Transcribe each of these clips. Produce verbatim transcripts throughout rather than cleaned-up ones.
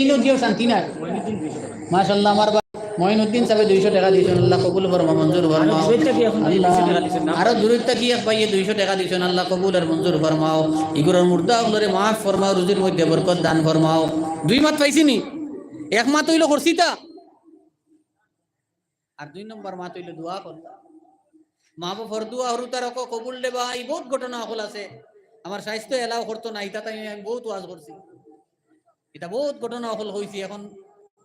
ইনো দিও শান্তি নাই। মাশাআল্লাহ, আমার ভাই মঈনুদ্দিন সাহেবে দুইশো টেকা দিছইন, আল্লাহ কবুল ফরমাও, মঞ্জুর ফরমাও। আল্লাহ, আরো দূরত্ব কি এক ভাইয়ে দুইশো টেকা দিছইন, আল্লাহ কবুল আর মঞ্জুর ফরমাও। ইগুর মুর্দা অকলরে মাফ ফরমাও, রুজির মধ্যে বরকত দান ফরমাও। দুই মাত পাইছি নি? এক মাত অইলো করছিতা, আর দুই নম্বর মাত অইলো দোয়া করতা। মা বাপর দোয়া হুরুতার অকল কবুল রে ভাই, বউত ঘটনা অকল আছে। আমার স্বাস্থ্য allow করতো না, ইতা তাই আমি বউত ওয়াজ করছি। ইতা বউত ঘটনা অকল কইছি, এখন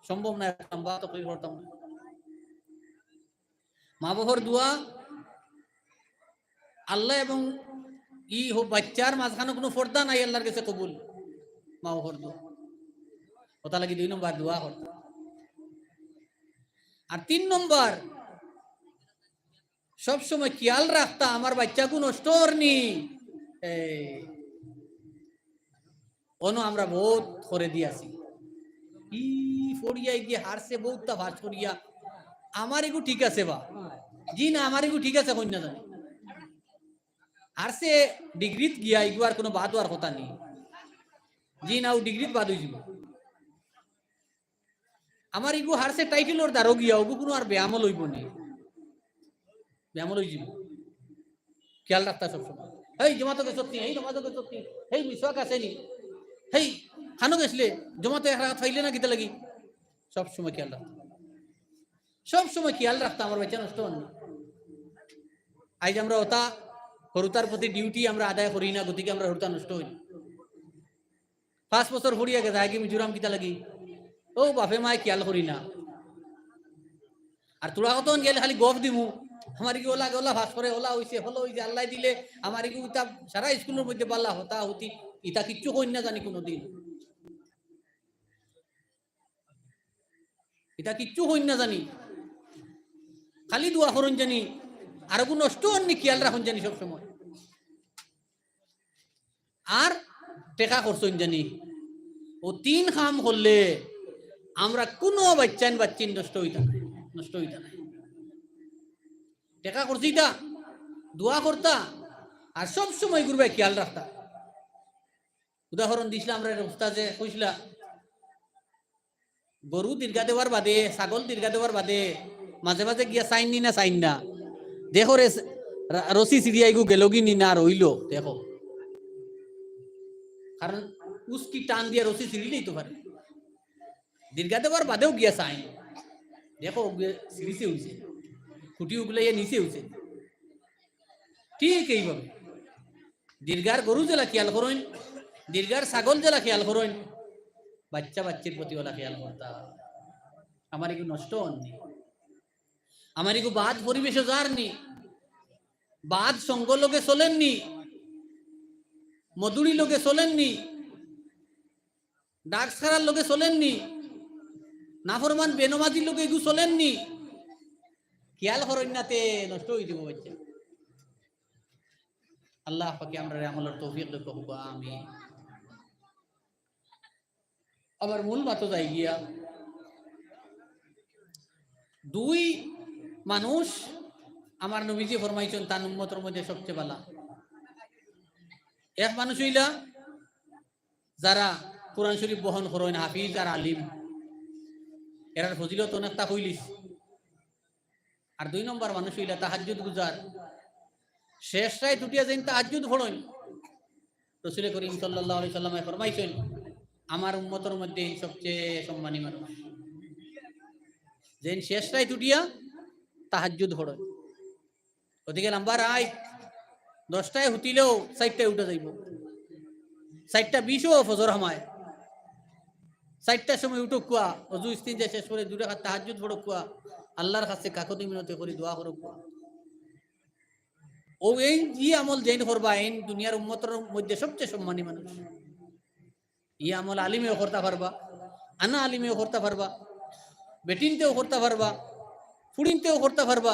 সম্ভব না, লম্বা তো কই করতাম না। মা বাপর দোয়া আল্লাহ এবং ই হো বাচ্চার মাঝখানো কুনু পর্দা নাই, আল্লাহর গেছে কবুল। মা বাপর দোয়া। অতার লাগি দুই নম্বর দোয়া করতা। আর তিন নম্বর, সব সময় খিয়াল রাখতা আমার বাচ্চাগু নষ্ট অরনি। এই, অনো আমরা বউত করে দিয়াছি। ই পড়িয়া গিয়া হারছে বউততা পাস করিয়া। আমার ইগু ঠিক আছে বা? জি না, আমার ইগু ঠিক আছে কইন না জানি। হারছে ডিগ্রিত গিয়া, ইগু আর কুনু বাদ অওয়ার কথা নি। জি না, অউ ডিগ্রিত বাদ অইযিবো। আমার ইগু হারছে টাইটেলর দ্বারো গিয়া, অগু কুনু আর বেআমল অইবো নি, বেআমল অইযিবো। খিয়াল রাখতা সবসময়। হেই, জমাতো গেছত নি, হেই, নমাজো গেছত নি, হেই, মিসওয়াক আছে নি, হেই, খানো গেছলে, জমাতো এক রাকাত পাইলে না কিতা লাগি? সবসময় খিয়াল রাখতা, সবসময় খিয়াল রাখতা আমার বাচ্চা নষ্ট অরনি। আইজ আমরা অতা হুরুতার প্রতি ডিউটি আমরা আদায় করি না, গতিকে আমরা হুরুতা নষ্ট অই। পাঁচ বছর পড়িয়া গেছে, আগে মিজোরাম কিতা লাগি? অউ বাপে মায়ে খিয়াল করি না। আর থুড়া কতক্ষণ গেলে খালি গফ দিমু, আমার ইগু অলা, অলা পাস করে, অলা অইছে, হলো অইছে, আল্লায় দিলে আমার ইগু ইতা সারা স্কুলর মধ্যে বালা হতা হতি, ইতা কিচ্ছু কইন না জানি কুনুদিন। ইতা কিচ্ছু কইন না জানি, খালি দোয়া করইন জানি, আর অগু নষ্ট অরনি খিয়াল রাখইন জানি সবসময়। আর টেকা খরচইন জানি। অউ তিন কাম করলে আমরা কুনু বাচ্চাইন বাচ্চিন নষ্ট অইতা নায়, নষ্ট অইতা নায়। টেকা খরচিতা, দোয়া করতা, আর সবসময় ইগুর বায় খিয়াল রাখতা। উদাহরণ দিছলা আমরারে উস্তাদে কইছলা, গরু দীর্ঘা দেওয়ার বাদে, ছাগল দীর্ঘা দেওয়ার বাদে মাঝে মাঝে গিয়া চাইন নি না, চাইন না? দেখো রে, রা-, রশি ছিড়িয়া ইগু গেলগি নি না রইলো, দেখো। কারণ উস্কি টান দিয়া রশি ছিড়িলেই তো পারে। দীর্ঘা দেওয়ার বাদেও গিয়া চাইন, দেখো, অগুয়ে ছিড়িছে অইছে, খুঁটি উগলাইয়া নিচে অইছে। ঠিক এইভাবে দীর্ঘার গরু যেলা খিয়াল করইন, দীর্ঘার ছাগল যেলা খিয়াল করইন, বাচ্চা বাচ্চির প্রতি অলা খিয়াল করতা। আমার ইগু নষ্ট অরনি, আমার ইগু বাদ পরিবেশো যারনি, বাদ সঙ্গ লগে চলেননি, মদুড়ি লগে চলেননি, ডাক ছাড়ার লগে চলেননি, নাফরমান বেনমাজির লগে ইগু চলেননি, খিয়াল করইন না তে নষ্ট অইযিবো বাচ্চা। আল্লাহ পাকে আমরারে আমলর তৌফিক দেউক্কা, আমিন। আবার মূল মাতো যাই গিয়া, দুই মানুষ আমার নবীজি ফরমাইছইন তান উম্মতর মধ্যে সবচেয়ে বালা। এক মানুষ অইলা যারা কোরআন শরীফ বহন করইন, হাফিজ আর আলিম, এরার ফজিলত অনেকটা কইলিছি। আর দুই নম্বর মানুষ অইলা তাহাজ্জুদ গুজার, শেষ রাইত উঠিয়া যেইন তাহাজ্জুদ পড়ইন। রসুলে করিম সাল্লাল্লাহু আলাইহি সাল্লামে ফরমাইছইন, আমার উম্মতর মধ্যে এইন সবচেয়ে সম্মানী মানুষ, যেইন শেষ রাইত উঠিয়া তাহাজ্জুদ পড়ইন। গতিকে লম্বা রাইত দশটায় হুতিলেও চাইরটায় উঠা যাইবো, চাইরটা বিশও ফজর হামায়, চাইরটার সময় উঠউক্কা, অজু ইস্তিনজা শেষ করি দুই রাকাত তাহাজ্জুদ পড়উক্কা, আল্লাহর কাছে কাকুতি মিনতি করি দোয়া করউক্কা। অউ এইন ই আমল যেইন করবা, এইন দুনিয়ার উম্মতর মধ্যে সবচেয়ে সম্মানী মানুষ। ই আমল আলিমেও করতা পারবা, আনা আলিমেও করতা পারবা, বেটিন্তেও করতা পারবা, ফুড়িন্তেও করতা পারবা,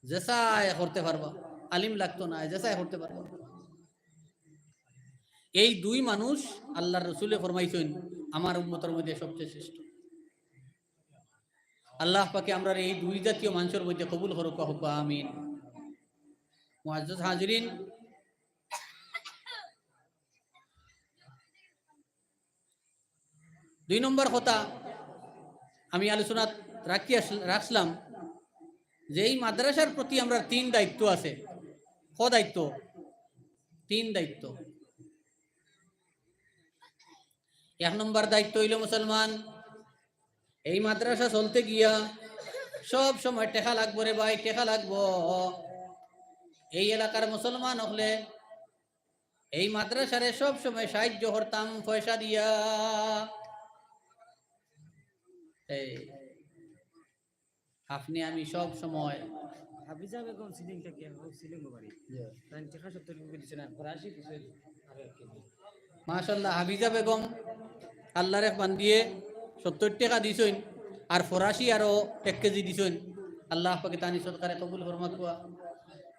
যেসায় করতে পারবা, আলিম লাগতো না, যেসায় করতে পারবা। এই দুই মানুষ আল্লাহর রসুলে ফরমাইছইন, আমার উম্মতর মধ্যে সবচেয়ে শ্রেষ্ঠ। আল্লাহ পাকে আমরারে এই দুই জাতীয় মানুষর মধ্যে কবুল করউক্কা, কউক্কা আমিন। মুআজ্জাজ হাজিরিন, দুই নম্বর কথা আমি আলোচনাত রাখি আস-, রাখছিলাম যে এই মাদ্রাসার প্রতি আমরার তিন দায়িত্ব আছে। ক দায়িত্ব? তিন দায়িত্ব। এক নম্বর দায়িত্ব অইলো মুসলমান, এই মাদ্রাসা চলতে গিয়া সব সময় টেকা লাগবো রে ভাই, টেকা লাগবো। এই এলাকার মুসলমান অকলে এই মাদ্রাসারে সব সময় সাহায্য করতাম পয়সা দিয়া। এই আপনে আমি সব সময় হাফিজা বেগম সিলিং থেকে, ও সিলিং বাড়ি। জি। তাই টেকা সত্তর রুপি দিছে না, ফরাসি কিছু আরো এক কেজি। মাশাআল্লাহ, হাফিজা বেগম আল্লাহর এক বান্দিয়ে সত্তর টেকা দিছইন, আর ফরাসি আরো এক কেজি দিছইন। আল্লাহ পাকে তানি সদকারে কবুল ফরমাউক্কা।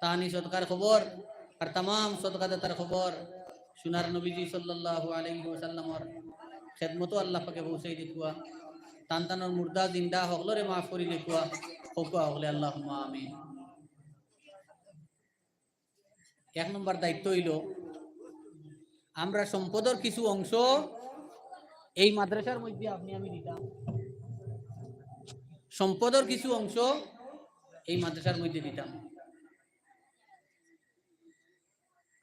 তানি সদকার খবর আর তামাম সদকাদাতার খবর সোনার নবীজি সাল্লাল্লাহু আলাইহি ওয়াসাল্লামর খেদমতো আল্লাহ পাকে পৌঁছাই দেউক্কা। তান তানর মুর্দা জিন্দা হকলরে মাফ করি দেউক্কা। কউক্কা হকলে আল্লাহুম্মা আমিন। এক নম্বর দায়িত্ব অইলো, আমরা সম্পদর কিছু অংশ এই মাদ্রাসার মধ্যে আপনে আমি দিতাম। সম্পদর কিছু অংশ এই মাদ্রাসার মধ্যে দিতাম।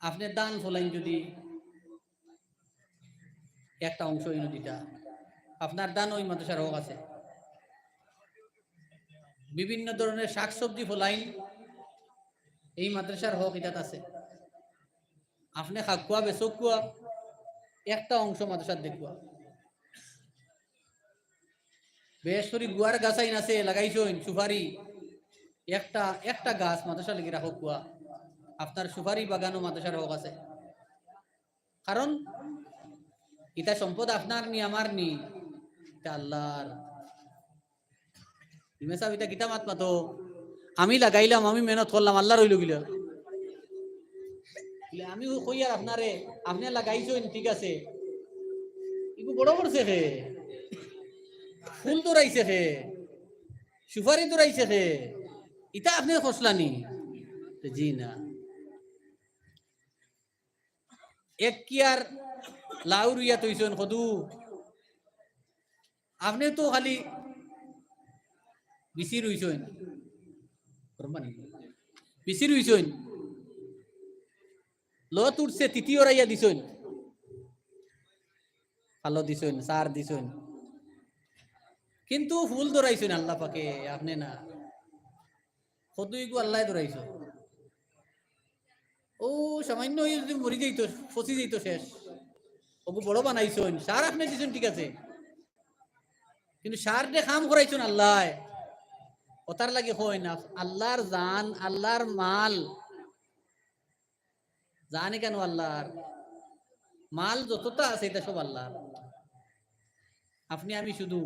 আপনে ধান ফলাইন যদি একটা অংশ ইনো দিতা, আপনার ধান ওই মাদ্রাসার হক আছে। বিভিন্ন ধরনের শাকসবজি ফলাইন, এই মাদ্রাসার হক ইতাত আছে। আপনে খাউক্কা, বেচউক্কা, একটা অংশ মাদ্রাসাত দেউক্কা। বেশ করি গুয়ার গাছাইন আছে, লাগাইছইন সুপারি, একটা, একটা গাছ মাদ্রাসার লাগি রাখউক্কা। আপনার সুপারি বাগানও মাদ্রাসার হক আছে। কারণ ইতা সম্পদ আপনার নি, আমার নি, ইতা আল্লাহর। ইমাম সাব, ইতা কিতা মাত মাতো? আমি লাগাইলাম, আমি মেহনত করলাম, আল্লাহর অইলো গিলা। বলে, আমি কইয়ার আপনারে, আপনে লাগাইছইন, ঠিক আছে, ইগু বড় করছে কে? ফুল ধরাইছে কে? সুপারি ধরাইছে কে? ইতা আপনে করছলা নি? তে জি না। এক কিয়ার লাউ রুইয়া থইছইন কদু, আপনে তো খালি বিচি রুইছইন, বিচি রুইছইন, লত উঠছে, তিতি ওরাইয়া দিছইন, ফালো দিছইন, সার দিছইন, কিন্তু ফুল ধরাইছইন আল্লাহ পাকে, আপনে না। কদু ইগু আল্লায় ধরাইছইন। ও সামান্য অইয়া যদি মরি যাইতো, ফসি যাইতো শেষ। ওগু বড় বানাইছইন, সার আপনে দিছইন, ঠিক আছে, কিন্তু সার দে কাম করাইছইন আল্লায়। ওটার লাগি কইন না, আল্লাহর জান, আল্লাহর মাল, জানি কেন আল্লাহর, মাল যতটা আছে ইতা সব আল্লাহর। আপনে আমি শুধু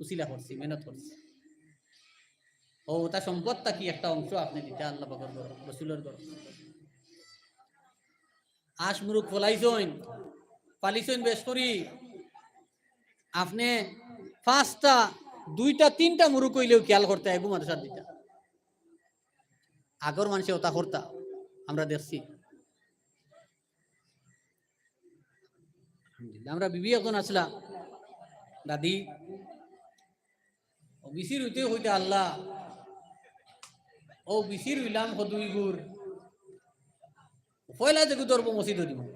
উসিলা করছি, মেহনত করছি। ও, তা সম্পদ থাকি একটা অংশ আপনে দিতা আল্লাহ পাকর ঘর, রসুলর ঘর। আশ মুরুক ফলাইছইন, পালিছইন বেশ করি। আপনে পাঁচটা, দুইটা, তিনটা মুরুক অইলেও খেয়াল করতা, এগু মাদ্রাসাত দিতা। আগর মানষে ওটা করতা, আমরা দেখছি। আলহামদুলিল্লাহ। আমরা বিবি একজন আছলা, দাদি, ও বিচি রুইতে কইতা, আল্লাহ, ও বিচি রুইলাম কদু ইগুর, পয়লা যেগু ধরবো মসজিদো দিমু।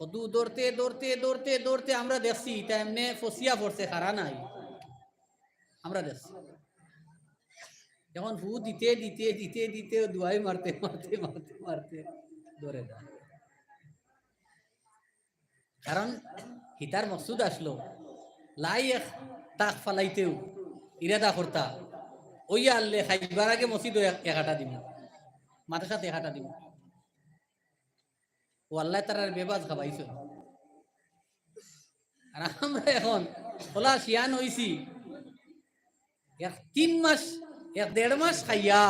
কদু ধরতে, ধরতে, ধরতে, ধরতে আমরা দেখছি, ইটা এমনে ফসিয়া পড়ছে, খাড়া নাই। আমরা দেখছি। এখন ফু দিতে, দিতে, দিতে, দিতে, দুয়াই মারতে, মারতে, মারতে, মারতে ধরে না। কারণ হিতার মকসুদ আসলো, লাই এক তাক ফালাইতেউ ইরাদা করতা, ওইয়া আল্লে খাইবার আগে মসজিদো এক, এক আটা দিমু, মাদ্রাসাত এক আটা দিমু। ও আল্লায় তারার বেবাজ খাবাইছইন। আর আমরা এখন খোলা শিয়ান অইছি, এক তিন মাস, এক দেড় মাস খাইয়া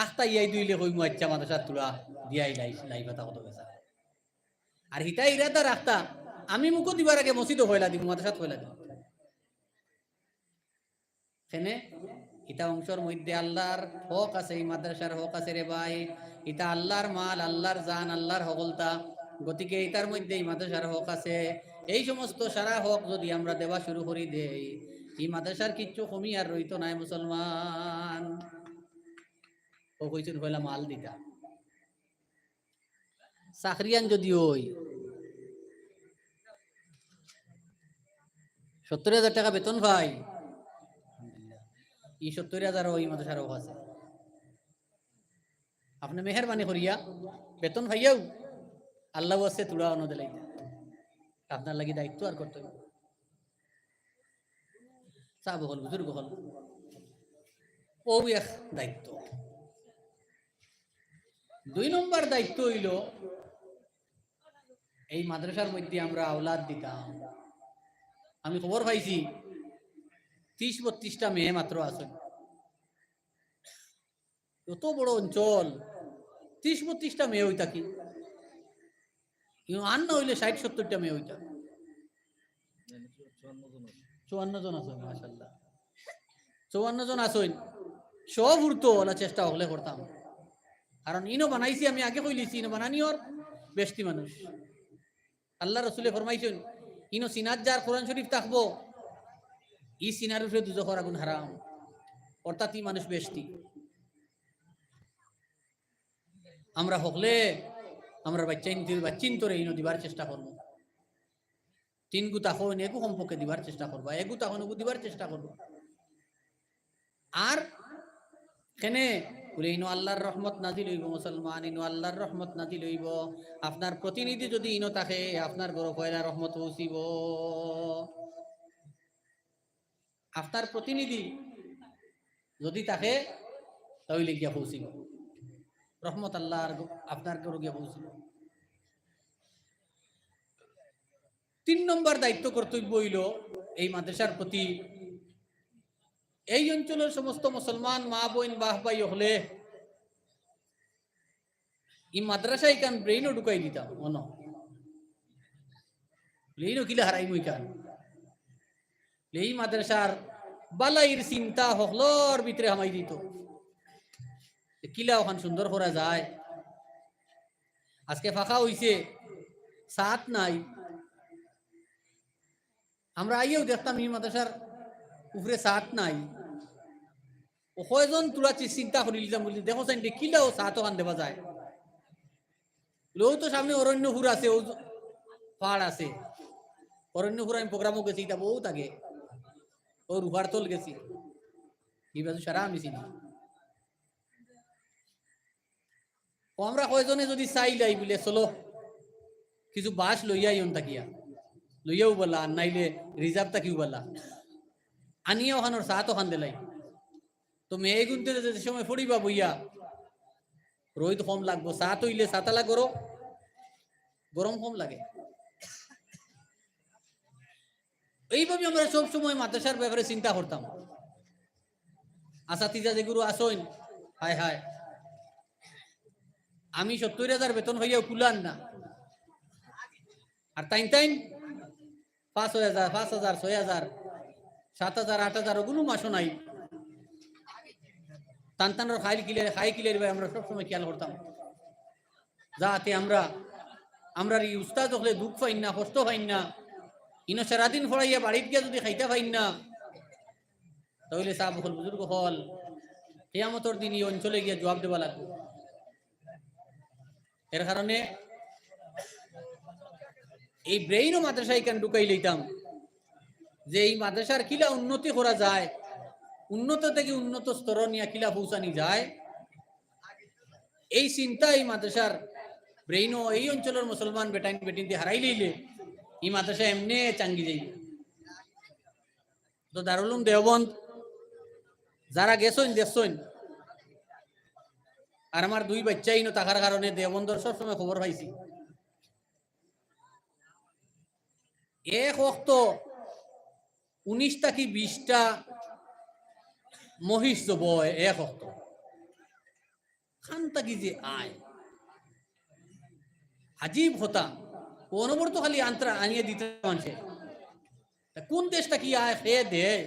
আখতা ইয়াই দুইলে কইমু, আচ্ছা, মাদ্রাসাত তুলা দিয়াই লাই, লাই পাতা কত গেছা। আর হিতা ইরাদা রাখতা, আমি মুখো দিবার আগে মসজিদো পয়লা দিমু, মাদ্রাসাত পয়লা দিমু। কেনে? ইতা অংশর মধ্যে আল্লাহর হক আছে, এই মাদ্রাসার হক আছে রে ভাই। ইতা আল্লাহর মাল, আল্লাহর জান, আল্লাহর হকলতা। গতিকে ইতার মধ্যে ই মাদ্রাসার হক আছে। এই সমস্ত সারা হক যদি আমরা দেওয়া শুরু করি দেই, ই মাদ্রাসার কিচ্ছু কমি আর রইতো নায় মুসলমান। ও কইছইন পয়লা মাল দিতা। চাকরিয়ান যদি অই, সত্তইর হাজার টেকা বেতন পাই, ই সত্তইর হাজারও ই মাদ্রাসার হক আছে। আপনে মেহেরবানি করিয়া বেতন পাইয়াউ আল্লাহ আছে তুড়া অনো দিলাইতা। আপনার লাগি দায়িত্ব আর কর্তব্য। সাব অকল, বুজুর্গ অকল, অউ এক দায়িত্ব। দুই নম্বর দায়িত্ব অইলো, এই মাদ্রাসার মধ্যে আমরা আওলাদ দিতাম। আমি খবর পাইছি, ত্রিশ বত্রিশটা মেয়ে মাত্র আছে। অত বড় অঞ্চল, ত্রিশ বত্রিশটা মেয়ে অইতা কি? ইনো আর না অইলে ষাইট সত্তইরটা মেয়ে অইতা। চুয়ান্ন জন আছে, মাশাআল্লাহ। চুয়ান্ন জন আছইন, সব উঠতো অলা চেষ্টা অকলে করতাম। কারণ ইনো বানাইছি, আমি আগে কইলিছি, ইনো বানানি অর বেহেস্তি মানুষ। আল্লার রসুলে ফরমাইছইন, ইনো সিনাত যার কোরআন শরীফ থাকবো, ই সিনার উপরে দুজখর আগুন হারাম, অর্থাৎ ই মানুষ বেহেস্তি। আমরা হকলে, আমরার বাইচ্চাইন, বাইচ্চাইন্তরে ইনো দিবার চেষ্টা করমু। তিনগু থাকইন, এগু সম্পর্কে দিবার চেষ্টা করবা, এগু থাকইন, এগু দিবার চেষ্টা করবা। আর কেনে বুলে, ইনো আল্লার রহমত নাজিল অইবো মুসলমান, ইনো আল্লার রহমত নাজিল অইবো। আপনার প্রতিনিধি যদি ইনো থাকে, আপনার ঘরো পয়লা রহমত পৌঁছিবো। আপনার প্রতিনিধি যদি থাকে, তা অইলে গিয়া পৌঁছিবো। রহমত আল্লার গ-, আপনার ঘরো গিয়া পৌঁছিবো। তিন নম্বর দায়িত্ব কর্তব্য অইলো এই মাদ্রাসার প্রতি, এই অঞ্চলর সমস্ত মুসলমান মা বইন বাফ ভাই অকলে ই মাদ্রাসা ইখান brain-ও ঢুকাই দিতাম, অনো। Brain-ও কিলা হারাইমু ইখান। এই মাদ্রাসার বালাইর চিন্তা হকলর ভিতরে হামাই দিতো। কিলা অখান সুন্দর করা যায়। আজকে ফাঁকা অইছে, ছাদ নাই। আমরা আইয়াউ দেখতাম ই মাদ্রাসার উপরে ছাদ নাই। ও কয়জন তুরা চি-, চিন্তা করিলিতাম বুলি, দেখো চাইন দে, কিলা অউ ছাদ অখান দেওয়া যায়। অউ তো সামনে অরণ্যপুর আছে, অউ পাহাড় আছে। অরণ্যপুর আমি program-ও গেছি, ইটা বউত আগে। অউ রুফার তল গেছি। ই বাজু সারা আমি চিনি। ও আমরা কয়জনে যদি চাইলাই বুলে, চলো, কিছু বাঁশ লইয়া আইওন থাকিয়া, লইয়াউ বালা, আর নাইলে reserve থাকিউ বালা, আনিয়া অখানর ছাদ অখান দিলাই। তো মেয়ে গুনতে যে সময় পড়িবা বইয়া, রইদ কম লাগবো, ছাদ অইলে ছাতালা গরম, গরম কম লাগে। এইভাবে আমরা সব সময় মাদ্রাসার ব্যাপারে চিন্তা করতাম। আসাতিজা যেগুলো আছইন, হায় হায়, আমি সত্তইর হাজার বেতন পাইয়াও কুলার না, আর তাইন তাইন পাঁচ হাজার, পাঁচ হাজার, ছয় হাজার, সাত হাজার, আট হাজার, ওগুলো মাসও নাই। তান তানর খাইল কিলার, খাই কিলার ভাই আমরা সবসময় খেয়াল করতাম, যাতে আমরা, আমরার ই উস্তাদ অকলে দুখ পাইন না, কষ্ট পাইন না। ইনো সারাদিন পড়াইয়া বাড়িত গিয়া যদি খাইতা পাইন না, তাইলে সাব অকল, বুজুর্গ অকল, কিয়ামতর দিন ই অঞ্চলে গিয়া জুয়াব দেওয়া লাগবো। এর কারণে এই brain-ও মাদ্রাসা ইখান ঢুকাই লইতাম, যে এই মাদ্রাসার কিলা উন্নতি করা যায়, উন্নত থাকি উন্নত স্তর নিয়া কিলা পৌঁছানি যায়, এই চিন্তা এই মাদ্রাসার brain-ও এই অঞ্চলর মুসলমান বেটাইন বেটিন্তে হারাই লইলে ই মাদ্রাসা এমনে চাঙ্গি যাইবো। তো দারুল উলুম দেওবন্দ যারা গেছইন দেখছইন, আর আমার দুই বাইচ্চা ইনো থাকার কারণে দেওবন্দর সবসময় খবর পাইছি। এক অক্ত উনিশ থাকি বিশটা মহিষ জবো অয় এক অক্ত। খান থাকি যে আয়, আজীব কথা, অনবরত খালি আন্তরা আনিয়া দিতা মানষে। তা কোন দেশ থাকি আয়, কে দেয়,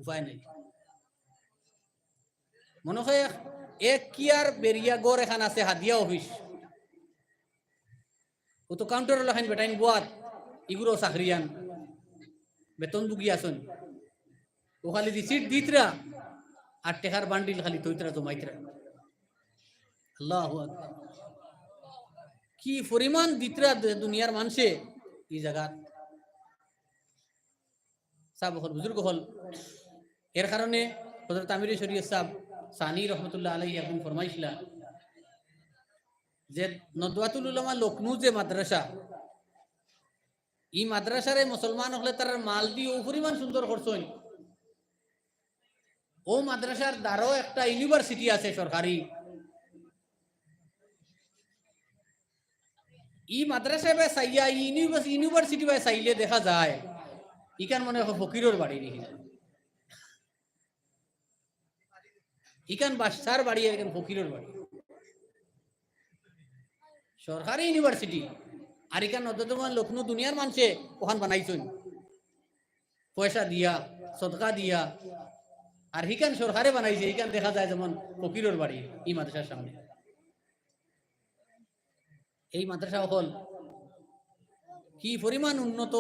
উপায় নাই। মনো অয় এক, এক কিয়ার বেরিয়া ঘর এখান আছে হাদিয়া অফিস, ও তো কাউন্টারর লাখান বেটাইন বওয়াত, ইগুরো চাকরিয়ান, বেতনভোগী আছইন। ও খালি রিসিট দিতরা, আর টেকার বান্ডিল খালি থইতরা, জমাইতরা। আল্লাহু আকবার। কি পরিমাণ দিতরা দে-, দুনিয়ার মানষে ই জাগাত। সাব অকল, বুজুর্গ অকল, এর কারণে হযরত আমিরে শরীয়ত সাব সানি রহমতুল্লাহ আলাইহি একদিন ফরমাইছিলা যে নদওয়াতুল উলামা লখনউ যে মাদ্রাসা, ই মাদ্রাসারে মুসলমান অকলে তারার মাল দি অউ পরিমাণ সুন্দর করছইন। অউ মাদ্রাসার দ্বারো একটা ইউনিভার্সিটি আছে সরকারি। ই মাদ্রাসা বায় চাইয়া, ই ইউনিভার্স-, ইউনিভার্সিটি বায় চাইলে দেখা যায়, ইখান মনে অয় ফকিরর বাড়ি দেখি না। ইখান বাদশার বাড়ি, আর ইখান ফকিরর বাড়ি। সরকারি ইউনিভার্সিটি, আর ইখান নদওয়াতুল উলামা লখনউ দুনিয়ার মানষে অখান বানাইছইন। পয়সা দিয়া, সদকা দিয়া, আর হিখান সরকারে বানাইছে, হিখান দেখা যায় যেমন ফকিরর বাড়ি ই মাদ্রাসার সামনে। এই মাদ্রাসা অকল কি পরিমাণ উন্নত,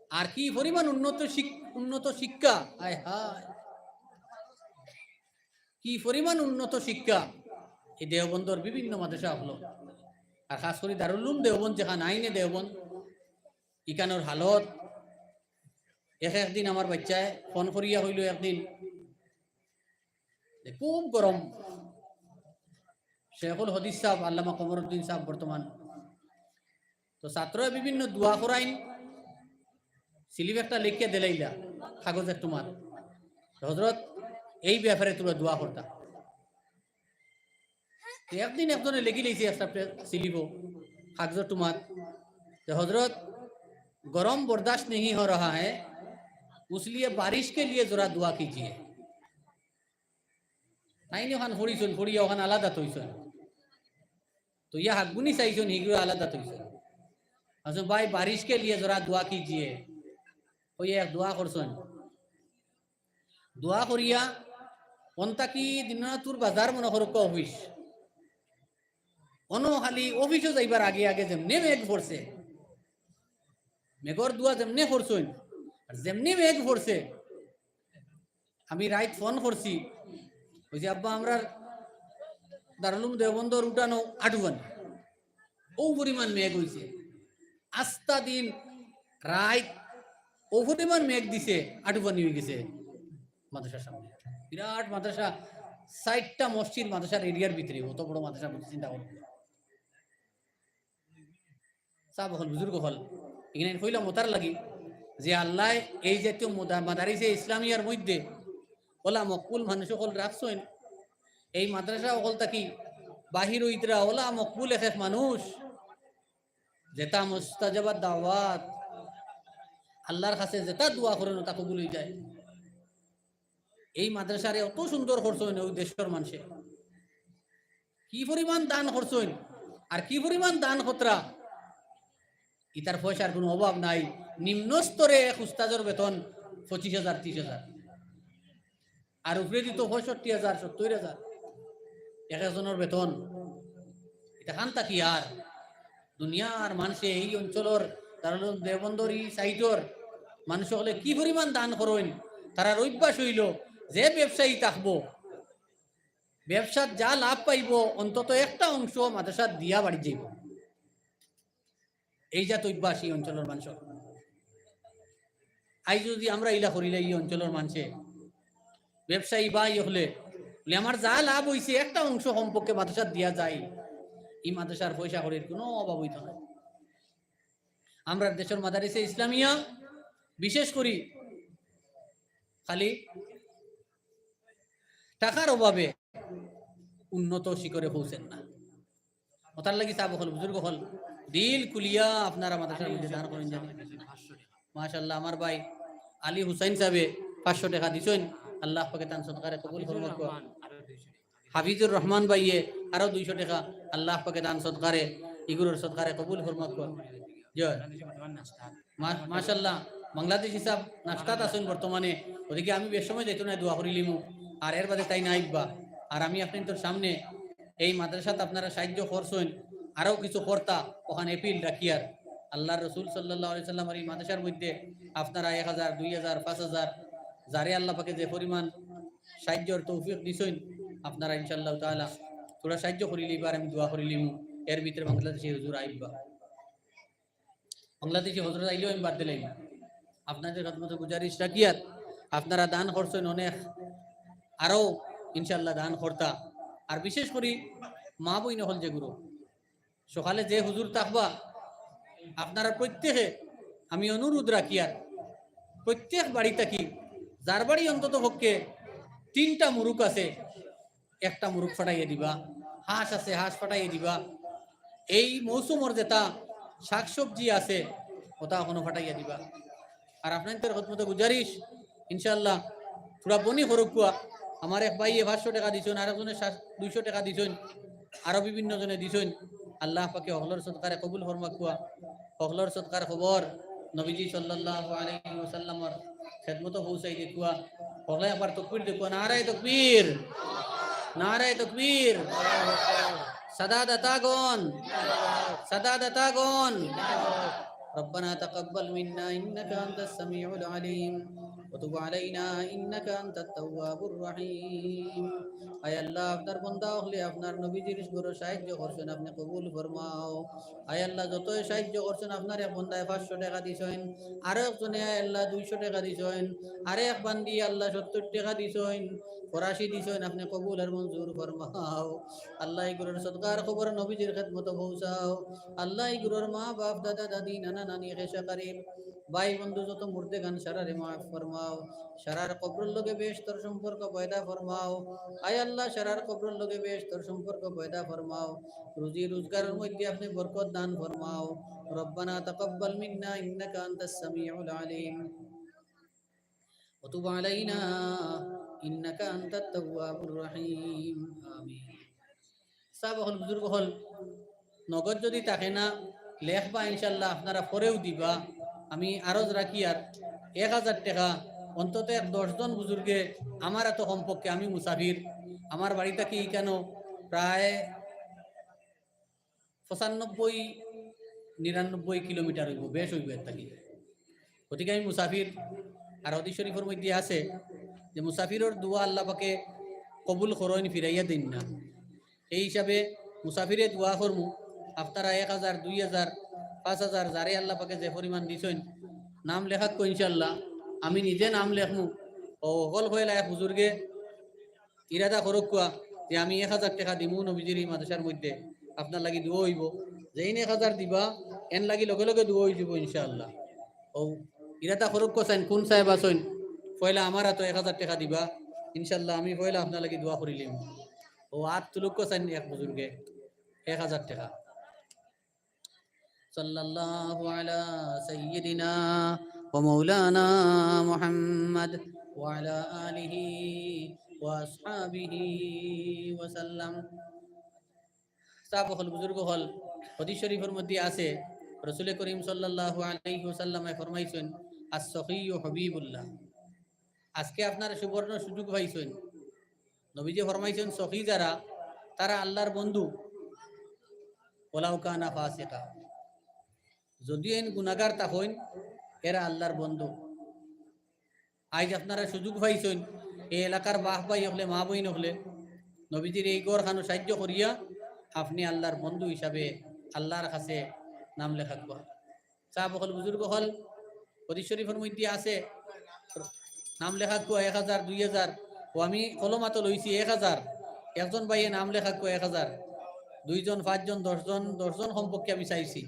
আর কি পরিমাণ উন্নত শিক-, উন্নত শিক্ষা, হায় হায়, কি পরিমাণ উন্নত শিক্ষা এই দেওবন্দর বিভিন্ন মাদ্রাসা অকল, আর খাছ করি দারুল উলুম দেওবন্দ যেখান আইনে দেওবন্দ, ইখানর হালত। এক একদিন আমার বাইচ্চায় ফোন করিয়া কইলো একদিন যে খুব গরম। শেখুল হাদিস সাব, আল্লামা কমরুদ্দিন সাব বর্তমান। তো ছাত্রয় বিভিন্ন দোয়া করাইন, স্লিপ একটা লেখিয়া দিলাইলা কাগজ একটুমাত। হযরত, এই ব্যাপারে তুমরা দোয়া করতা। তো একদিন একজনে লেখিলাইছে একটা প্লে-, স্লিপো, কাগজ একটুমাত, যে হযরত, গরম বরদাস্ত নেহি হো রাহা হ্যায়, উসলিয়ে বারিশ কে লিয়ে জরা দোয়া কিজিয়ে। তাইন অখান পড়িছইন, পড়িয়া অখান আলাদা থইছইন। তো ইয়া হাগুনি চাইছইন, হিগুরে আলাদা থইছইন। আচ্ছা ভাই, বারিশ কে লিয়ে জরা দোয়া কিজিয়ে। কইয়া এক দোয়া করছইন। দোয়া করিয়া, অন থাকি দিনাজপুর বাজার মনো করউক্কা অফিস। অনো খালি অফিসো যাইবার আগে আগে যেমনে মেঘ পড়ছে, মেঘর দোয়া যেমনে করছইন, আর যেমনে মেঘ পড়ছে, আমি রাইত ফোন করছি, কইছি, "আব্বা, আমরার দারুল উলুম দেওবন্দর উঠানো আটুয়ানি।" অউ পরিমাণ মেঘ অইছে। আস্তা দিন রাইত অউ পরিমাণ মেঘ দিছে, আটুপানি অইগেছে মাদ্রাসার সামনে। বিরাট মাদ্রাসা, চাইরটা মসজিদ মাদ্রাসার এরিয়ার ভিতরে, অত বড় মাদ্রাসা, চিন্তা করো। সাব অকল, বুজুর্গ অকল, ইখান কইলাম অতার লাগি যে আল্লায় এই জাতীয় মুদা-, মাদারিসে ইসলামিয়ার মধ্যে অলা মকবুল মানুষ অকল রাখছইন, এই মাদ্রাসা অকল থাকি বাহির অইতরা অলা মকবুল এক এক মানুষ, যেতা মুস্তাজাবাত দাওয়াত, আল্লার কাছে যেতা দোয়া করইন অতা কবুল অইযায়। এই মাদ্রাসারে অত সুন্দর করছইন অউ দেশর মানষে, কি পরিমাণ দান করছইন, আর কি পরিমাণ দান করতরা, ইতার পয়সার কুনু অভাব নাই। নিম্ন স্তরে এক উস্তাজর বেতন পঁচিশ হাজার, ত্রিশ হাজার। আর উপরেদি তো পঁয়ষট্টি হাজার, সত্তইর হাজার এক একজনর বেতন। ইতা খান থাকি আর দুনিয়ার মানষে এই অঞ্চলর দারুল উলুম দেওবন্দর ই সাইডর মানুষ অকলে কি পরিমাণ দান করইন, তারার অভ্যাস অইলো যে ব্যবসায়ী থাকবো, ব্যবসাত যা লাভ পাইবো অন্তত একটা অংশ মাদ্রাসাত দিয়া বাড়ি যাইবো। এই জাত অভ্যাস ই অঞ্চলর মানষর। আইজ যুদি আমরা ইলা করিলাই ই অঞ্চলর মানষে, ব্যবসায়ী ভাই অকলে, বলে, "আমার যা লাভ অইছে একটা অংশ কমপক্ষে মাদ্রাসাত দিয়া যায়, ই মাদ্রাসার পয়সা কড়ির কুনু অভাব অইতো নায়।" আমরার দেশর মাদারিসে ইসলামিয়া বিশেষ করি খালি টাকার অভাবে উন্নত শিখরে পৌঁছের না। অতার লাগি সাব অকল, বুজুর্গ অকল, দিল খুলিয়া আপনারা মাদ্রাসার মধ্যে দান করইন জানি। মাশাআল্লাহ, আমার ভাই আলী হুসাইন সাবে পাঁচশো টেকা দিছইন, আল্লাহ পাকে তান সদকারে কবুল ফরমাউক। হাফিজুর রহমান ভাইয়ে আরো দুইশো টেকা, আল্লাহ পাকে তান সদকারে, ইগুরর সদকারে কবুল ফরমাউক। জয়। মা-, মাশাআল্লাহ, বাংলাদেশ হিসাব নাস্তাত আছইন বর্তমানে, ওদিকে আমি বেশ সময় যাইতো না, দোয়া করিলিমু, আর এর বাদে তাইন আইবা। আর আমি আপনাইনতর সামনে এই মাদ্রাসাত আপনারা সাহায্য করছইন, আরও কিছু করতা, অখান appeal রাখিয়ার। আল্লার রসুল সাল্লাল্লাহু আলাইহি ওয়াসাল্লামর ই মাদ্রাসার মধ্যে আপনারা এক হাজার, দুই হাজার, পাঁচ হাজার, যারে আল্লা পাকে যে পরিমাণ সাইয্যর তৌফিক দিছইন, আপনারা ইনশাআল্লাহ তাআলা থুড়া সাইয্য করিলিবা, আর আমি দোয়া করিলিমু। এর ভিতরে বাংলাদেশি হুজুর আইবা, বাংলাদেশি হজরত আইলেও আমি বাদ দিলাই। আপনাদের খেদমতো গুজারিশ রাখিয়ার, আপনারা দান করছইন অনেক, আরও ইনশাআল্লাহ দান করতা। আর বিশেষ করি মা বইন অকল যেগুইন সকালে যে হুজুর থাকবা, আপনারা প্রত্যেকে আমি অনুরোধ রাখিয়ার, প্রত্যেক বাড়ি থাকি যার বাড়ি অন্তত পক্ষে তিনটা মুরুগ আছে, একটা মুরুগ ফাটাইয়া দিবা, হাঁস আছে, হাঁস ফাটাইয়া দিবা, এই মৌসুমর যেটা শাকসবজি আছে, ওটা অখনো ফাটাইয়া দিবা। আর আপনাদের খেদমতো গুজারিশ, ইনশাআল্লাহ, থুড়া বনি করউক্কা। আমার এক ভাইয়ে পাঁচশো টেকা দিছইন, আরেকজনে সাত-, দুইশো টেকা দিছইন, আরো বিভিন্ন জনে দিছইন। আল্লাহ পাকে হকলর সদকারে কবুল ফরমাউক্কা, হকলর সদকার খবর নবীজি সাল্লাল্লাহু আলাইহি ওয়াসাল্লামর খেদমতো পৌঁছাই দেউক্কা। হকলে একবার তকবীর দেউক্কা, নারায়ে তকবীর, নারায়ে তকবীর। সাদা দাতাগণ, সাদা দাতাগণ। ربنا تقبل منا إنك أنت السميع العليم وتب علينا إنك أنت التواب الرحيم। আয় আল্লাহ, আপনার বন্দা অকলে আপনার নবীজির ঘরো সাহায্য করছইন, আপনে কবুল ফরমাও। আয় আল্লাহ, যতই সাহায্য করছইন, আপনার এক বন্দায় পাঁচশো টেকা দিছইন, আরো একজনে আয় আল্লাহ দুইশো টেকা দিছইন, আরো এক বান্দি আল্লাহ সত্তর টেকা দিছইন, ফরাসি দিছইন, আপনে কবুল আর মঞ্জুর ফরমাও। আল্লাহ, ইগুইনর সদকার খবর নবীজির খেদমতো পৌঁছাও। আল্লাহ, ইগুইনর মা বাপ, দাদা দাদি, নানা নানি, খেশা কারিব, ভাই বন্ধু যত মুর্দেগান সারারে মাফ ফরমাও। সারার কবরর লগে বেহেশতর সম্পর্ক পয়দা ফরমাও। আয় আল্লাহ, সারার কবরর লগে বেহেশতর সম্পর্ক পয়দা ফরমাও। রুজি রোজগারর মধ্যে আপনে বরকত দান ফরমাও। ربنا تقبل منا إنك أنت السميع العليم وتب علينا إنك أنت التواب الرحيم. آمين. সাব অকল, বুজুর্গ অকল, নগদ যদি থাকে না, লেখবা ইনশাআল্লাহ, আপনারা পরেও দিবা। আমি আরজ রাখিয়ার এক হাজার টেকা অন্তত এক দশ জন বুজুর্গে, আমার এত কমপক্ষে, আমি মুসাফির, আমার বাড়ি থাকি ইখানো প্রায় পঁচানব্বই, নিরানব্বই কিলোমিটার অইবো, বেশ অইবো এর থাকি। গতিকে আমি মুসাফির, আর হাদিস শরীফর মধ্যে আছে যে মুসাফিরর দোয়া আল্লাহ পাকে কবুল করইন, ফিরাইয়া দেইন না। এই হিসাবে মুসাফিরে দোয়া করমু, আপনারা এক হাজার, দুই হাজার, পাঁচ হাজার, যারে আল্লাহ পাকে যে পরিমাণ দিছইন, নাম লেখাউক্কা ইনশাআল্লাহ। আমি নিজে নাম লেখমু। ও হকল কইলা এক বুজুর্গে ইরাদা করউক্কা যে আমি এক হাজার টেকা দিমু নবীজির ই মাদ্রাসার মধ্যে, আপনার লাগি দোয়া অইবো। যেইন এক হাজার দিবা, এন লাগি লগে লগে দোয়া অইযিবো ইনশাআল্লাহ। ও ইরাদা করউক্কা চাইন, কুন সাহেব আছইন, পয়লা আমার আতো এক হাজার টেকা দিবা, ইনশাআল্লাহ আমি পয়লা আপনার লাগি দোয়া করিলিমু। ও আত তুলউক্কা চাইন এক বুজুর্গে, এক হাজার টেকা। صلى الله على سيدنا ومولانا محمد وعلى آله وأصحابه وسلم. সাব অকল, বুজুর্গ অকল, হাদিস শরীফর মধ্যে আছে, রসুলে করিম সাল্লাল্লাহু আলাইহি ওয়াসাল্লামে ফরমাইছইন, "السخي حبيب الله।" আজকে আপনারা সুবর্ণ সুযোগ পাইছইন। নবীজি ফরমাইছইন, সখী যারা, তারা আল্লাহর বন্ধু। ওয়ালাউ কানা ফাসিকা, যদিও এন গুনাগার থাকইন, এরা আল্লাহর বন্ধু। আইজ আপনারা সুযোগ পাইছইন, এই এলাকার বাপ ভাই অকলে, মা বইন অকলে, নবীজির এই ঘরখানো সাহায্য করিয়া আপনে আল্লাহর বন্ধু হিসাবে আল্লাহর কাছে নাম লেখাউক্কা। সাব অকল, বুজুর্গ অকল, হাদিস শরীফর মধ্যে আছে, নাম লেখাউক্কা এক হাজার, দুই হাজার। ও আমি কলম আতো লইছি এক হাজার, একজন ভাইয়ে নাম লেখাউক্কা এক হাজার, দুইজন, পাঁচজন, দশ জন, দশ জন কমপক্ষে আমি চাইছি।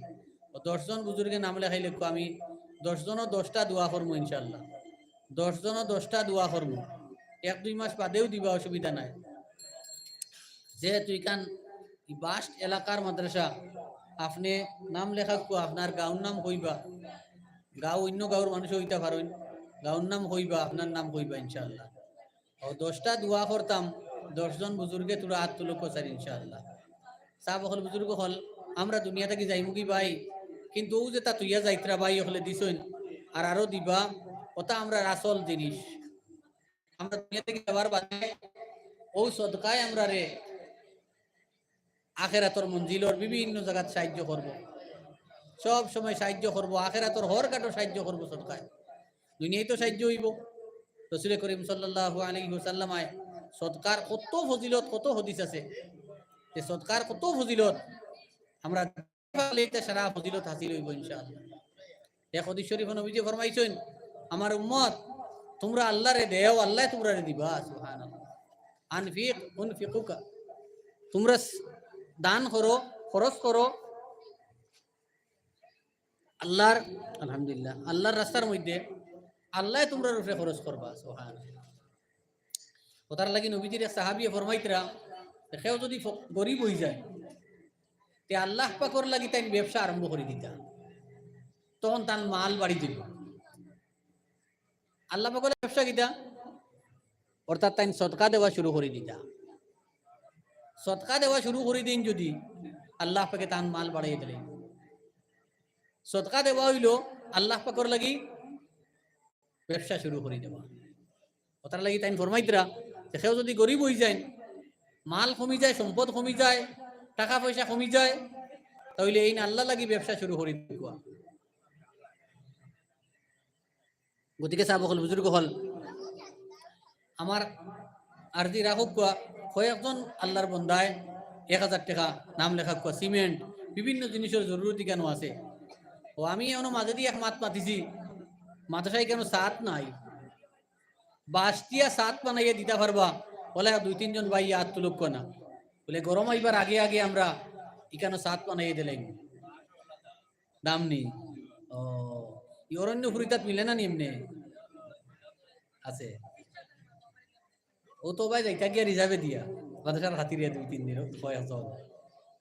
ও দশ জন বুজুর্গে নাম লেখাইলাউক্কা, আমি দশ জনও দশটা দোয়া করমু ইনশাআল্লাহ। দশ জনও দশটা দোয়া করমু, এক দুই মাস বাদেও দিবা, অসুবিধা নাই। যেহেতু ইখান ই vast এলাকার মাদ্রাসা, আপনে নাম লেখাউক্কা, আপনার গাঁওর নাম কইবা, গাঁও অইন্য গাঁওর মানুষ অইতা পারইন, গাঁওর নাম কইবা, আপনার নাম কইবা ইনশাআল্লাহ। ও দশটা দোয়া করতাম, দশ জন বুজুর্গে থুড়া আত তুলউক্কা চাইন ইনশাআল্লাহ। সাব অকল, বুজুর্গ অকল, আমরা দুনিয়া থাকি যাইমুগি ভাই, কিন্তু অউ যেতা থইয়া যাইতরা ভাই অকলে দিছইন, আর আরো দিবা, ওটা আমরার আসল জিনিস। আমরা দুনিয়া থাকি যাওয়ার বাদে অউ সদকায় আমরারে আখেরাতর মঞ্জিলর বিভিন্ন জাগাত সাহায্য করব, সব সময় সাহায্য করব, আখেরাতর হর ঘাটো সাহায্য করব সদকায়। দুনিয়ায় তো সাহায্য অইব। রসুলে করিম সাল্লাল্লাহু আলাইহি ওয়াসাল্লামায় সদকার কত ফজিলত, কত হাদিস আছে, যে সদকার কত ফজিলত আমরা পারলে ইতা সারা ফজিলত হাসিল অইব ইনশাআল্লাহ। এক হাদিস শরীফ নবীজি ফরমাইছইন, "আমার উম্মত, তুমরা আল্লারে দেও, আল্লায় তুমরারে দিবা।" সুবহানাল্লাহ। "আনফিক উনফিকুকা।" তুমরা স-, দান করো, খরচ করো আল্লার, আলহামদুলিল্লাহ, আল্লার রাস্তার মধ্যে, আল্লায় তুমরার উপরে খরচ করবা। সুবহানাল্লাহ। অতার লাগি নবীজির এক সাহাবিয়ে ফরমাইতরা, কেউ যুদি ফ-, গরিব অইযায়, তে আল্লাহ পাকর লাগি তাইন ব্যবসা আরম্ভ করি দিতা, তখন তান মাল বাড়ি যাইব। আল্লাহ পাকর ব্যবসা কিতা? অর্থাৎ তাইন সদকা দেওয়া শুরু করি দিতা। সদকা দেওয়া শুরু করি দিন যুদি, আল্লাহ পাকে তান মাল বাড়াইয়া দিলে। সদকা দেওয়া অইলো আল্লাহ পাকর লাগি ব্যবসা শুরু করি দেওয়া। অতার লাগি তাইন ফরমাইতরা যে কেউ যুদি গরিব অইযায়, মাল কমি যায়, সম্পদ কমি যায়, টাকা পয়সা কমি যায়, তাইলে এইন আল্লার লাগি ব্যবসা শুরু করি দেওয়া। গতিকে সাব অকল, বুজুর্গ অকল, আমার আরজি রাখউক্কা, কয়েকজন আল্লার বন্দায় এক হাজার টেকা, নাম লেখাউক্কা, সিমেন্ট, বিভিন্ন জিনিসর জরুরত ইখানো আছে। ও আমি এখনো মাঝেদি এক মাত মাতিছি, মাদ্রাসায় কেনো ছাদ নাই, বাঁশ দিয়া ছাদ বানাইয়া দিতা পারবা? অলা দুই তিনজন ভাইয়ে আত তুলউক্কা না। বুলে, গরম আইবার আগে আগে আমরা ইখানো ছাদ বানাইয়া দিলাইমু। দাম নি? ও, ই অরণ্য ফুরিতাত মিলে না নি এমনে? আছে। ও তো ভাই যাইতা গিয়া রিজার্ভে দিয়া, মাদ্রাসার খাতিরে দুই তিন দিন, কয়েকজন।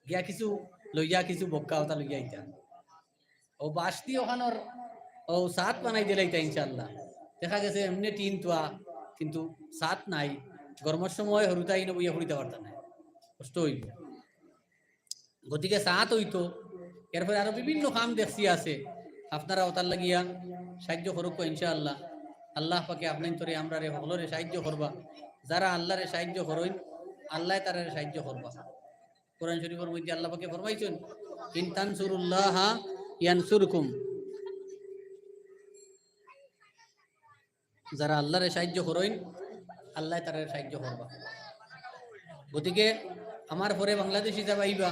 গিয়া কিছু লইয়া, কিছু বক্কা অতা লইয়া আইতা। ও বাঁশ দি অখানোর, ও ছাদ বানাই দিলাইতা ইনশাআল্লাহ। দেখা গেছে এমনে টিন তুয়া, কিন্তু ছাদ নাই। গরমর সময় হুরুতাইন বইয়া ফুরিতা পারতা নায়, কষ্ট অইব। গতিকে ছাদ অইতো, এরপরে আরো বিভিন্ন কাম দেখছি আছে। আপনারা অতার লাগিয়া সাহায্য করউক্কা ইনশাআল্লাহ। আল্লাহ পাকে আপনাইনতরে আমরারে হকলরে সাহায্য করবা। যারা আল্লারে সাহায্য করইন, আল্লায় তারারে সাহায্য করবা। কোরআন শরীফর মধ্যে আল্লাহ পাকে ফরমাইছইন, "ইন তানসুরুল্লাহা ইয়ানসুরকুম।" যারা আল্লারে সাহায্য করইন, আল্লায় তারারে সাহায্য করবা। গতিকে আমার পরে বাংলাদেশি যারা আইবা,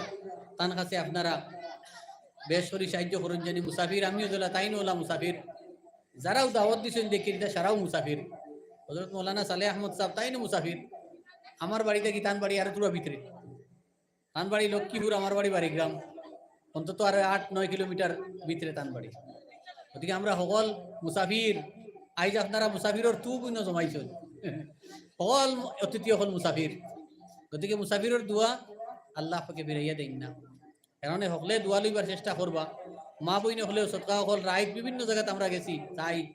তান কাছে আপনারা বেশ করি সাহায্য করইন, জানি মুসাফির, আমিও যেলা, তাইনও অলা মুসাফির। যারাও দাওয়াত দিছইন দেখি, ইতা সারাও মুসাফির। হযরত মৌলানা সালেহ আহমদ সাহেব, তাইনও মুসাফির। আমার বাড়ি থাকি তান বাড়ি আরো থুড়া ভিতরে। তান বাড়ি লক্ষ্মীপুর, আমার বাড়ি বাড়িগ্রাম, অন্তত আরো আট নয় কিলোমিটার ভিতরে তান বাড়ি। গতিকে আমরা হকল মুসাফির, আইজ আপনারা মুসাফিরর তুপ অইন জমাইছইন, হকল অতিথি হকল মুসাফির। গতিকে মুসাফিরর দোয়া আল্লাহ পাকে ফিরাইয়া দেইন না, এর কারণে হকলে দোয়া লইবার চেষ্টা করবা। মা বইন হকলেও সদকা হকল রাইত বিভিন্ন জাগাত আমরা গেছি, তাই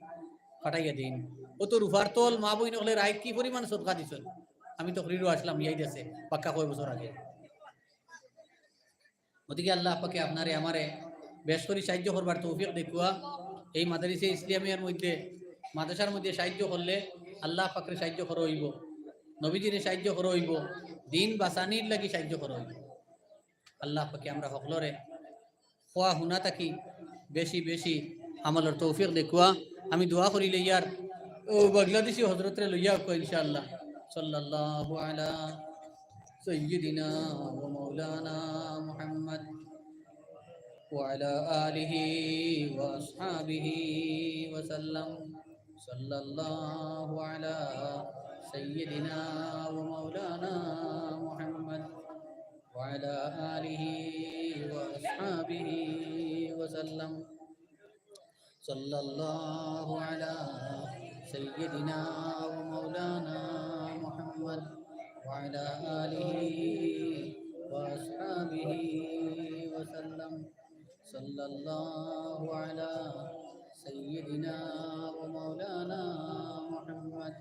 পাঠাইয়া দেইন। অত রুফার তল মা বইন হকলে রাইত কি পরিমাণ সদকা দিছইন, আমি তকরিরও আসলাম, ইয়াদ আছে, পাক্কা কয় বছর আগে। গতিকে আল্লাহ পাকে আপনারে আমারে বেশ করি সাহায্য করবার তৌফিক দেউক্কা। এই মাদারিসে ইসলামিয়ার মধ্যে, মাদ্রাসার মধ্যে সাহায্য করলে আল্লাহ পাকরে সাহায্য করা অইব, নবীজিরে সাহায্য করা অইব, দিন বাঁচানির লাগি সাহায্য করা অইব। আল্লাহ পাকে আমরা হকলরে কওয়া হুনা থাকি বেশি বেশি আমলর তৌফিক দেউক্কা। আমি দোয়া করি লইয়ার ও বাংলাদেশি হজরতরে লইয়া আউক্কা ইনশাআল্লাহ। সাল্লাল্লাহু আলা সাইয়্যিদিনা ওয়া মাওলানা মুহাম্মদ ওয়া আলা আলিহি ওয়া আসহাবিহি ওয়া সাল্লাম। সাল্লাল্লাহু আলা সাইয়্যিদিনা ওয়া মাওলানা মুহাম্মদ ওয়া আলা আলিহি ওয়া আসহাবিহি ওয়া সাল্লাম। সাল্লাল্লাহু আলা সাইয়্যিদিনা ওয়া মাওলানা মুহাম্মদ ওয়া আলা আলিহি ওয়া আসহাবিহি ওয়া সাল্লাম। সাল্লাল্লাহু আলা সাইয়্যিদিনা ওয়া মাওলানা মুহাম্মদ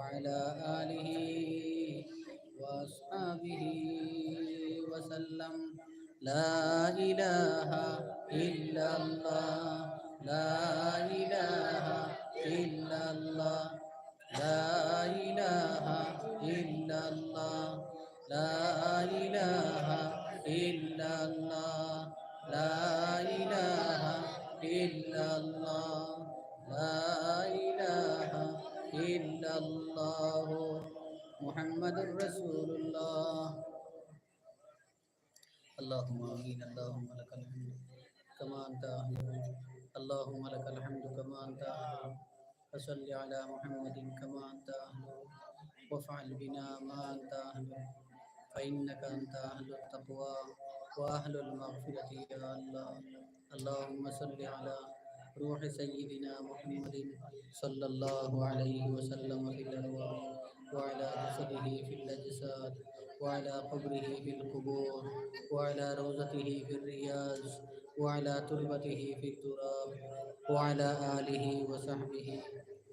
وعلى آله وأصحابه وسلم. لا إله إلا الله، لا إله إلا الله، لا إله إلا الله، لا إله الله، لا إله إلا الله، محمد رسول الله. اللهم آمين. اللهم لك الحمد كما أنت أهله. اللهم لك الحمد كما أنت أهله. فصل على محمد كما أنت أهله، وافعل بنا ما أنت أهله، فإنك أنت أهل التقوى وأهل المغفرة يا الله. اللهم صل على روح سيدنا محمد صلى الله عليه وسلم في الأرواح، وعلى جسده في الأجساد، وعلى قبره في القبور، وعلى روضته في الرياض، وعلى تربته في التراب، وعلى آله وصحبه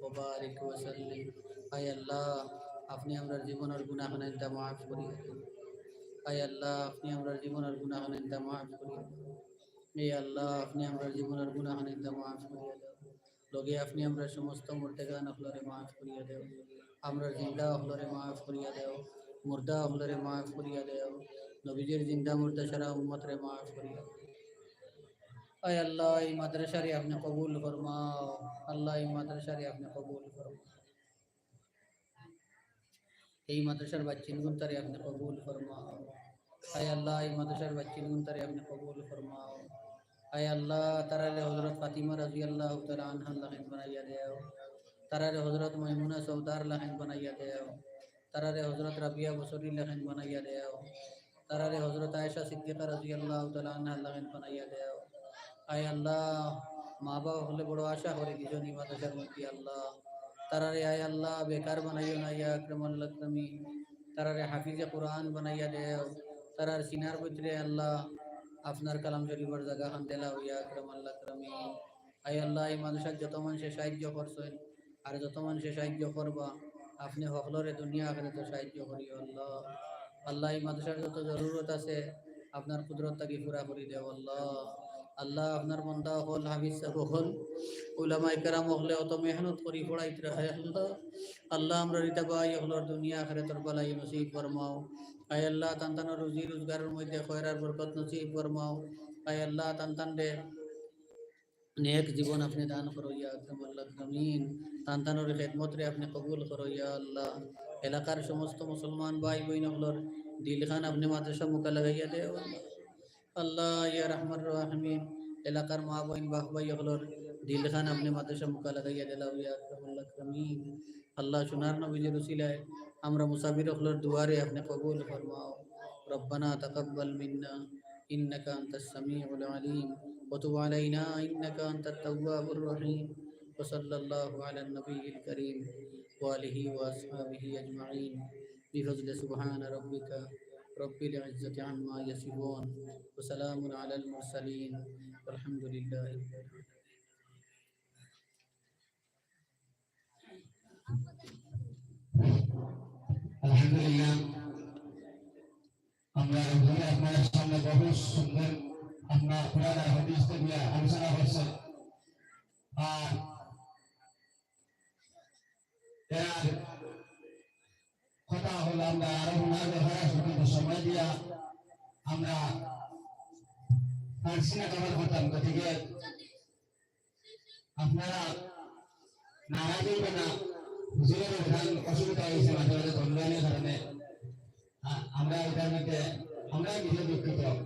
وبارك وسلم. আয় আল্লাহ, আপনে আমরার জীবনর গুনাহ খানাইন্তা মাফ করিয়া দেও। আয় আল্লাহ, আপনে আমরার জীবনর গুনাহ খানাইন্তা মাফ করিয়া দেও। এ আল্লাহ, আপনে আমরার জীবনর গুনাহ খানাইন্তা মাফ করিয়া দেও। লগে আপনে আমরার সমস্ত মুর্দেগান অকলরে মাফ করিয়া দেও। আমরার জিন্দা অকলরে মাফ করিয়া দেও। মুর্দা অকলরে মাফ করিয়া দেও। নবীজির জিন্দা মুর্দা সারা উম্মতরে মাফ করিয়া দেও। আয় আল্লাহ, এই মাদ্রাসারে আপনে কবুল ফরমাও। আল্লাহ, এই মাদ্রাসারে আপনে কবুল ফরমাও। এই মাদ্রাসার বাচ্চিনগুনতারে আপনে কবুল ফরমাও। আয় আল্লাহ, এই মাদ্রাসার বাচ্চিনগুনতারে আপনে কবুল ফরমাও। আয় আল্লাহ, তারারে হযরত ফাতিমা রাদিয়াল্লাহু তাআলা আনহার লাখান বানাইয়া দেও। তারারে হযরত মাইমুনা সওদার লাখান বানাইয়া দেও। তারারে হযরত রাবিয়া বসরির লাখান বানাইয়া দেও। তারারে হযরত আয়েশা সিদ্দিকা রাদিয়াল্লাহু তাআলা আনহার লাখান বানাইয়া দেও। আয় আল্লাহ, মা-বাফ অকলে বড় আশা করি দিছইন ই মাদ্রাসার মধ্যে আল্লাহ। তারারে আয় আল্লাহ বেকার বানাইও না ইয়া আকরামাল আকরামিন। তারারে হাফিজে কোরআন বানাইয়া দেও। তারার সিনার ভিতরে আল্লাহ আপনার কালাম শরীফর জাগা খান দিলাও ইয়া আকরামাল আকরামিন। আয় আল্লাহ, এই মাদ্রাসাত যত মানষে সাহায্য করছইন, আর যত মানষে সাহায্য করবা, আপনে হকলরে দুনিয়া আখিরাতো সাহায্য করিও আল্লাহ। আল্লাহ, এই মাদ্রাসার যত জরুরত আছে, আপনার কুদরত থাকি পুরা করি দেও আল্লাহ। আল্লাহ, আপনার বান্দা অকল, হাফিজ সাব অকল, উলামায়ে কেরাম অকলে অত মেহনত করি পড়াইতরা আল্লাহ। আল্লাহ, আমরার ইতা ভাই অকলর দুনিয়া আখিরাতর ভালাই নসিব ফরমাও। আয় আল্লাহ, তান তানর রুজি রোজগারর মধ্যে খয়র আর বরকত নসিব ফরমাও। আয় আল্লাহ, তান তানরে নেক জীবন আপনে দান করো ইয়া আকরামাল আকরামিন। তান তানর খেদমতরে আপনে কবুল করো ইয়া আল্লাহ। এলাকার সমস্ত মুসলমান ভাই বইন অকলর দিলখান আপনে মাদ্রাসা মুখা লাগাইয়া দেও আল্লাহ। আল্লাহ ইয়া রহমান রাহিমিন, এলাকার মা বইন বাফ ভাই অকলর দিলখান আপনে মাদ্রাসা মুখা লাগাইয়া দিলাও ইয়া আকরামাল আকরামিন। আল্লাহ, সোনার নবীজির উসিলায় আমরা মুসাফির অকলর দোয়ারে আপনে কবুল ফরমাও। ربنا تقبل منا إنك أنت السميع العليم وتب علينا إنك أنت التواب الرحيم. وصلى الله على النبي الكريم وآله وأصحابه أجمعين. بفضل سبحان ربك رب العزة عما يصفون وسلام على المرسلين والحمد لله رب العالمين. আলহামদুলিল্লাহ, আমরা হুজুরে আপনার সামনে বহু সুন্দর আপনার কোরআন আর হাদিস দিয়া আলোচনা করছেন। আর এর কথা হলো আমরা আরো ওনার ব্যাপারে সময় দিয়া আমরা পারছি না কভার করতাম, গতিকে আপনারা নারাজ হইবেন না, হুজুরের প্রধান অসুবিধা হয়েছে মাঝে মাঝে ধন্যবাদের কারণে। আ-, আমরা এটার মধ্যে আমরা নিজে দুঃখিত।